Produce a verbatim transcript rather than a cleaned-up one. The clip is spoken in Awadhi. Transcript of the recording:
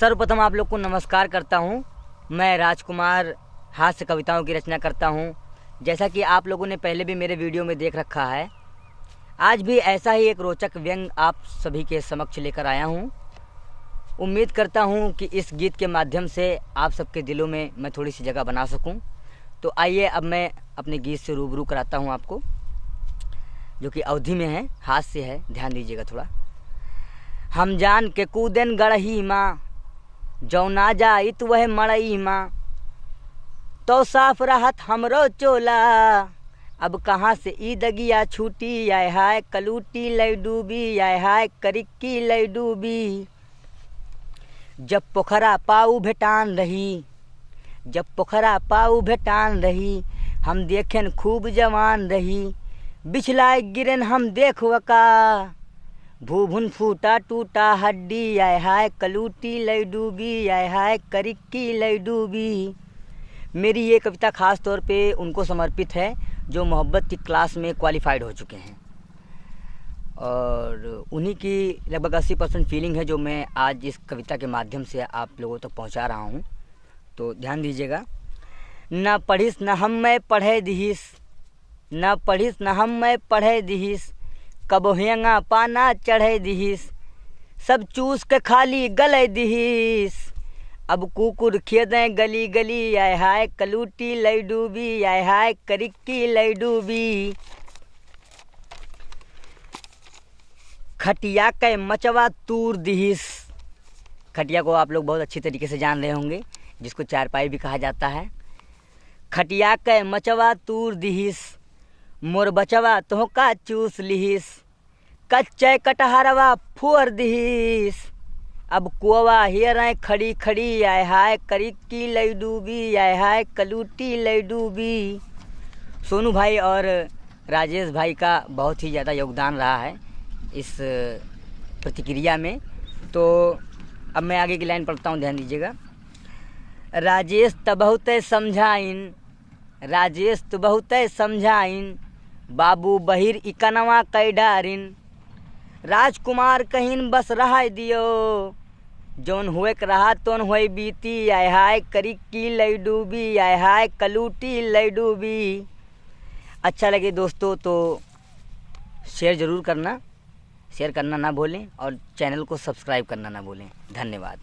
सर्वप्रथम आप लोग को नमस्कार करता हूँ। मैं राजकुमार हास्य कविताओं की रचना करता हूँ। जैसा कि आप लोगों ने पहले भी मेरे वीडियो में देख रखा है, आज भी ऐसा ही एक रोचक व्यंग आप सभी के समक्ष लेकर आया हूँ। उम्मीद करता हूँ कि इस गीत के माध्यम से आप सबके दिलों में मैं थोड़ी सी जगह बना सकूँ। तो आइए, अब मैं अपने गीत से रूबरू कराता हूँ आपको, जो कि अवधी में है, हास्य है, ध्यान दीजिएगा थोड़ा। हम जान के कूदेन गड़ही माँ, जौना जाइत वह मड़ई माँ, तो साफ रहत हमरो चोला। अब कहाँ से ई दगिया छूटी, आय हाय कलूटी लई डूबी, आय हाय करिक्की लई डूबी। जब पोखरा पाऊ भेटान रही, जब पोखरा पाऊ भेटान रही, हम देखेन खूब जवान रही। बिछलाए गिरेन हम देखवका, भूभुन फूटा टूटा हड्डी, आय हाय कलूटी लई डूबी, आय हाय करिक्की लई डूबी। मेरी ये कविता खास तौर पे उनको समर्पित है जो मोहब्बत की क्लास में क्वालिफाइड हो चुके हैं, और उन्हीं की लगभग अस्सी परसेंट फीलिंग है जो मैं आज इस कविता के माध्यम से आप लोगों तक पहुंचा रहा हूं। तो ध्यान दीजिएगा। ना पढ़िस ना हम मैं पढ़े दिहिस, ना पढ़िस ना हम मैं पढ़े दिहिस, कबो हेंगा पाना चढ़े दिहिस, सब चूस के खाली गले दिहिस। अब कुकुर खेदें गली गली, आय हाय कलूटी लई डूबी, आय हाय करिक्की लई डूबी। खटिया के मचवा तूर दिहिस। खटिया को आप लोग बहुत अच्छी तरीके से जान रहे होंगे, जिसको चारपाई भी कहा जाता है। खटिया के मचवा तूर दिहिस, मोर बचवा तोहका चूस लिहिस, कच्चे कटहरवा फोर दिहिस। अब कोवा हेरें खड़ी खड़ी, आय हाय करिक्की लई डूबी, आय हाय कलूटी लई डूबी। सोनू भाई और राजेश भाई का बहुत ही ज़्यादा योगदान रहा है इस प्रतिक्रिया में। तो अब मैं आगे की लाइन पढ़ता हूँ, ध्यान दीजिएगा। राजेश त बहुते समझाइन, राजेश त बहुते समझाइन, बाबू बहिर इकनवा कै डारिन। राजकुमार कहिन बस रहै दियो, जौन होए के रहा तौन होए बीती, आय हाय करिक्की लई डूबी, आय हाय कलूटी लई डूबी। अच्छा लगे दोस्तों तो शेयर ज़रूर करना, शेयर करना ना भूलें और चैनल को सब्सक्राइब करना ना भूलें। धन्यवाद।